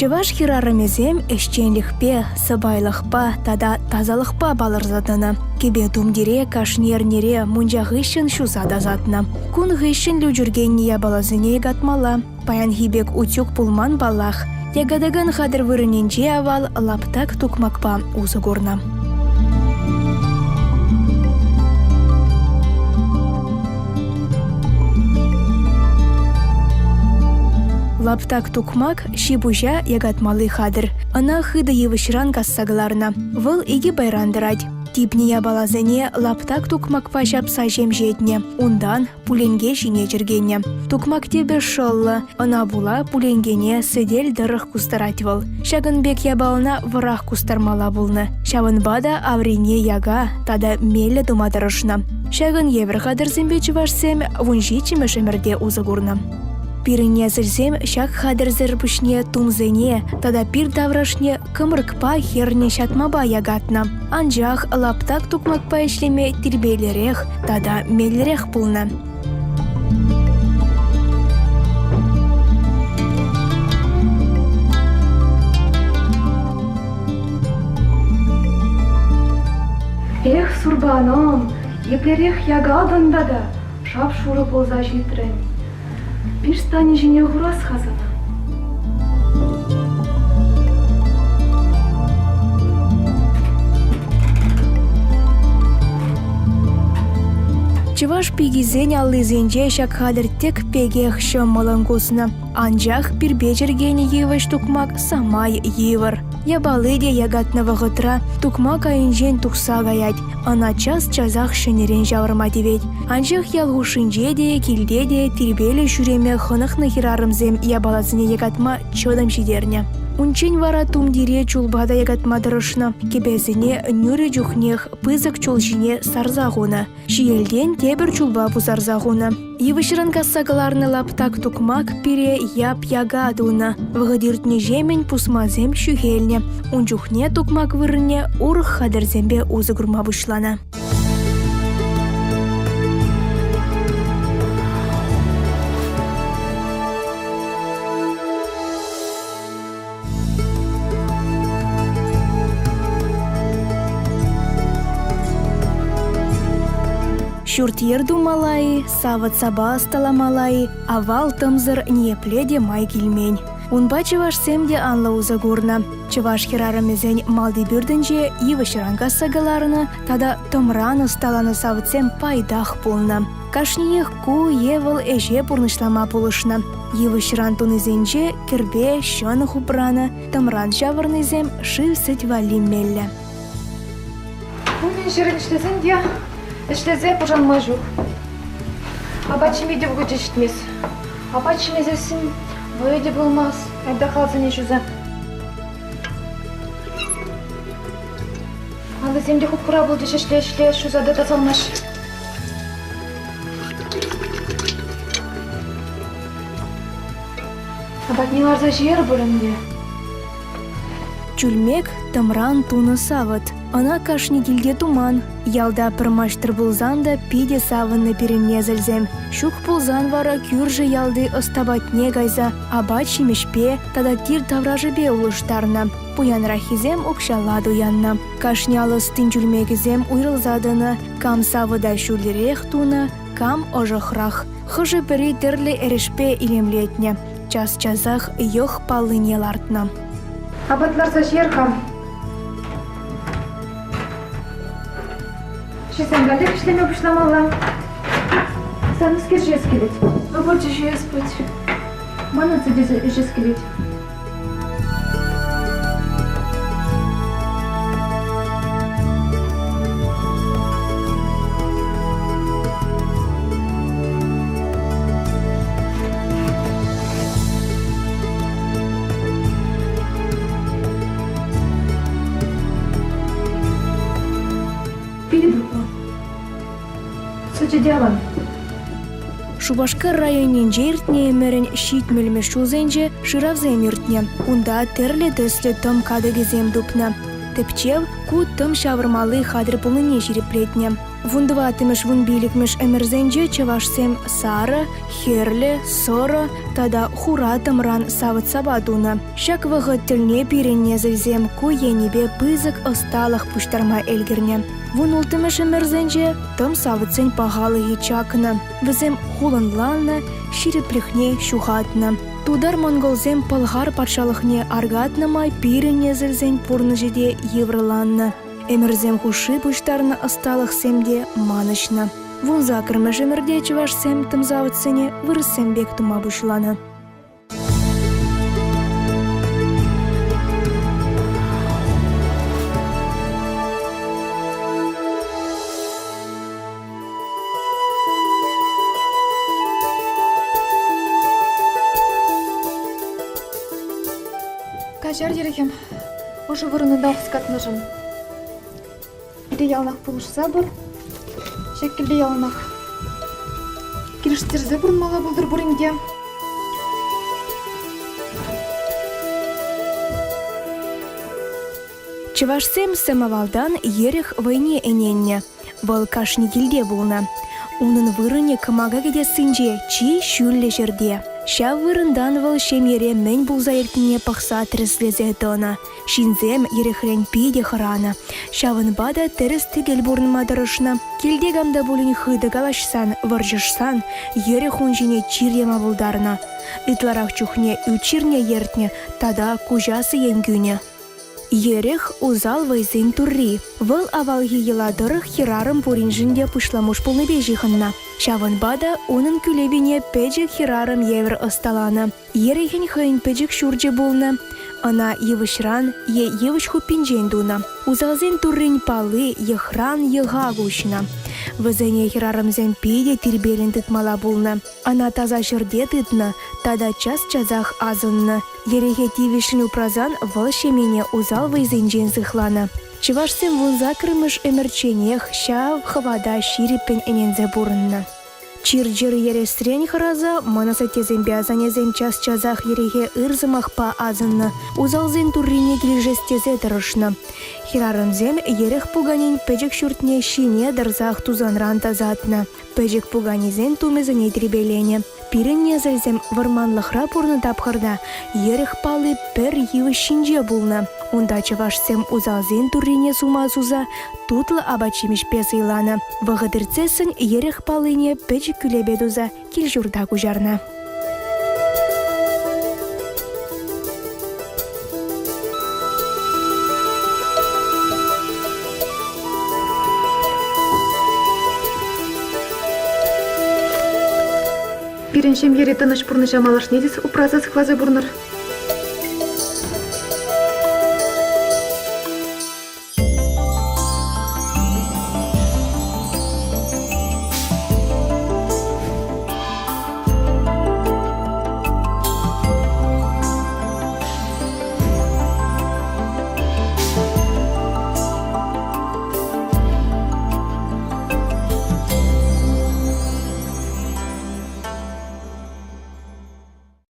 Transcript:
Чӑваш хӗрарӑмӗсем ӗҫченлӗхпе, сӑпайлӑхпа тата тасалӑхпа палӑрса тӑнӑ. Кӗпе-тумтире кашни эрнере мунча хыҫҫӑн ҫуса тасатнӑ. Кун хыҫҫӑн лӳчӗркеннӗ япаласене якатмалла. Паянхи пек утюг пулман паллах. Якатакан хатӗр вырӑнӗнче авал лаптак тукмакпа усӑ курнӑ. Лаптак тукмак ҫи-пуҫа якатмалли хатӗр. Ӑна хытӑ йывӑҫран касса кӑларнӑ. Вӑл икӗ пайран тӑрать. Типнӗ япаласене лаптак тукмакпа ҫапса ҫемҫетнӗ. Унтан пуленке ҫине чӗркенӗ. Тукмак тӗпӗ шӑллӑ, ӑна пула пуленкене сӗтел тӑрӑх кустарать вӑл. Ҫакӑн пек япалана вӑрах кустармалла пулнӑ. Ҫавӑнпа та аврине яка тата меллӗ тума тӑрӑшнӑ. Ҫакӑн евӗр хатӗрсемпе чӑвашсем вунҫиччӗмӗш ӗмӗрте усӑ курнӑ. Пирӗн несӗлсем ҫак хатӗрсӗр пуҫне тумсене тата пир таврашне кӑмрӑкпа хӗрнӗ ҫатмапа якатнӑ. Анчах лаптак тукмакпа ӗҫлеме тирпейлӗрех тата меллӗрех пулнӑ. Эх, сурпанӑм, еплерех якалтӑн тата, шап-шурӑ пулса ҫитрӗн. Пир станӗ ҫине хурас-ха сана. Чӑваш пикисен аллисенче ҫак хатӗр тӗк пекех ҫӑмӑлӑн куснӑ. Анчах пирпе чӗркенӗ йывӑҫ тукмак самай йывӑр. Япали те якатнӑ вӑхӑтра тукмак айӗнчен тухса каять. Ӑна час-часах ҫӗнӗрен ҫавӑрма тивет. Анчах ял хушшинче те, килте те тирпейлӗ ҫӳреме хӑнӑхнӑ хӗрарӑмсем япаласене якатма чӑтӑм ҫитернӗ. Унччен вара тумтире чулпа та якатма тӑрӑшнӑ. Кӗпесене нӳрӗ чухнех пысӑк чул ҫине сарса хунӑ. Ҫиелтен тепӗр чулпа пусарса хунӑ. Йывӑҫран касса кӑларнӑ лаптак тукмак пире яп-яка тунӑ. Вӑхӑт иртнӗҫемӗн пусмасем ҫӳхелнӗ. Ун чухне тукмак вырӑнне урӑх хатӗрсемпе усӑ курма пуҫланӑ. Ҫурт-йӗр тумалла-и, савӑт-сапа ӑсталамалла-и, авал тӑмсӑр ниепле те май килмен. Унпа чӑвашсем те анлӑ усӑ курнӑ. Чӑваш хӗрарӑмӗсен малти пӳртӗнче йывӑҫран касса кӑларнӑ тата тӑмран ӑсталанӑ савӑтсем пайтах пулнӑ. Кашниех ку е вӑл ӗҫе пурнӑҫлама пулӑшнӑ. Йывӑҫран тунисенче кӗрпе, ҫӑнӑх упранӑ, тӑмран ҫавӑрнисем шыв сӗт валли меллӗ. Кунӗн-ҫӗрӗн ӗҫлесен те ӗҫлесе пушанма ҫук. Апат ҫиме те вӑхӑчӗ ҫитмест. Апат ҫимесессӗн вӑйӗ те пулмасть, айта халсене ҫуса. Алӑсем те хуп-хура пулчӗҫ ӗҫле-ӗҫле, ҫуса та тасалмасть. Апатне ларса ҫиер пуль ӗнтӗ. Чӳлмек тӑмран тунӑ савӑт. Ӑна кашни килте туман. Ялта пӗр маҫтӑр пулсан та питӗ савӑннӑ пирӗн несӗлсем. Ҫук пулсан вара кӳршӗ ялти ӑста патне кайса апат-ҫимӗҫпе тата тир таврашӗпе улӑштарнӑ. Пуянраххисем укҫалла туяннӑ. Кашни ал ӑстин чӳлмекӗсем уйрӑлса тӑнӑ. Кам савӑта ҫӳллӗрех тунӑ, кам ӑшӑхрах. Хӑшӗ-пӗри тӗрлӗ эрешпе илемлетнӗ. Час-часах йӑх паллине лартнӑ. Апат ларса ҫиер-ха. Ҫисен каллех ӗҫлеме пуҫламалла. Сан мӗскер ҫиес килет? Ӑпӑрчӑ ҫиес путь. Манӑн сӗт ӗҫес килет. Питӗ тутлӑ. Сӗчӗ те аван. Шупашкар районӗнче иртнӗ ӗмӗрӗн ҫитмӗлмӗш ҫулсенче шыравсем иртнӗ. Унта тӗрлӗ тӗслӗ тӑм катӑкӗсем тупнӑ. Тӗпчев ку тӑм ҫавӑрмалли хатӗр пулнине ҫирӗплетнӗ. Вунтӑваттӑмӗш вунпиллӗкмӗш ӗмӗрсенче чӑвашсем сарӑ, хӗрлӗ, сӑрӑ тата хура тӑмран савӑт-сапа тунӑ. Ҫак вӑхӑт тӗлне пирӗн несӗлсем ку енӗпе пысӑк ӑсталӑх пуҫтарма ӗлкӗрнӗ. Вунулттӑмӗш ӗмӗрсенче тӑм савӑтсен пахалӑхӗ чакнӑ, вӗсем хулӑнланнӑ, ҫирӗплӗхне ҫухатнӑ. Тутар-монголсем Пӑлхар патшалӑхне аркатнӑ май пирӗн несӗлсен пурнӑҫӗ те йывӑрланнӑ. Ӗмӗрсем хушши пуҫтарнӑ ӑсталӑхсем те манӑҫнӑ. Вунсаккӑрмӗш ӗмӗрте чӑвашсем тӑмсавӑтсене вырӑссем пек тума пуҫланӑ. Каҫар, йӗрӗхӗм, ӑшӑ вырӑнта хускатнӑшӑн. Пире яланах пулӑшса пыр. Ҫак килте яланах килӗштерсе пурӑнмалла пултӑр пурин те. Чӑвашсем сӗм-авалтан йӗрӗх вӑйне ӗненнӗ. Вӑл кашни килте пулнӑ. Унӑн вырӑнӗ кӑмака кӗтессинче чи ҫӳллӗ ҫӗрте. Ҫав вырӑнтан вӑл ҫемьере мӗн пулса иртнине пӑхса тӗрӗслесе тӑнӑ. Ҫынсем йӗрӗхрен питӗ хӑранӑ. Ҫавӑнпа та тӗрӗс-тӗкел пурӑнма тӑрӑшнӑ. Килте кам та пулин хытӑ калаҫсан, вӑрҫӑшсан йӗрӗх ун ҫине чир яма пултарнӑ. Ытларах чухне ӳт чирне ертнӗ тата куҫа сиен кӳнӗ. Йӗрӗх усал вӑйсен турри. Вӑл авалхи йӑла тӑрӑх хӗрарӑм пуриншӗн те пуҫламӑш пулнипе ҫыхӑннӑ. Ҫавӑнпа та унӑн кӳлепине пӗчӗк хӗрарӑм евӗр ӑсталанӑ. Йӗрӗхӗн хӑйӗн пӗчӗк ҫурчӗ пулнӑ. Ӑна йывӑҫран е йывӑҫ хуппинчен тунӑ. Усалсен туррин палли йӑхран йӑха куҫнӑ. Вӗсене хӗрарӑмсем питӗ тирпейлӗн тытмалла пулнӑ. Ӑна таса ҫӗрте тытнӑ тата час-часах асӑннӑ. Йӗрӗхе тивӗҫлӗн упрасан вӑл ҫемьене усал вӑйсенчен сыхланӑ. Чӑвашсем вунсаккӑрмӗш ӗмӗрчченех ҫав хӑвата ҫирӗппӗн ӗненсе пурӑннӑ. Чир-чӗр ересрен хӑраса мӑн асаттесемпе асаннесем час-часах йӗрӗхе ыр сӑмахпа асӑннӑ, усалсен туррине килӗшес тесе тӑрӑшнӑ. Хӗрарӑмсем йӗрӗх пуканин пӗчӗк ҫуртне ҫине тӑрсах тусанран тасатнӑ. Пӗчӗк пуканесен тумӗсене тирпейленӗ. Пирӗн несӗлсем вӑрманлӑхра пурӑннӑ тапхӑрта йӗрӗх палли пӗр йывӑҫ ҫинче пулнӑ. Унта чӑвашсем усалсен туррине сума суса тутлӑ апат-ҫимӗҫпе сӑйланӑ. Вӑхӑт иртсессӗн йӗрӗх паллине пӗчӗк кӳлепе туса кил-ҫурта куҫарнӑ. Пирӗн ҫемьери тӑнӑҫ пурнӑҫа малашне те упраса сыхласа пурӑнӑр.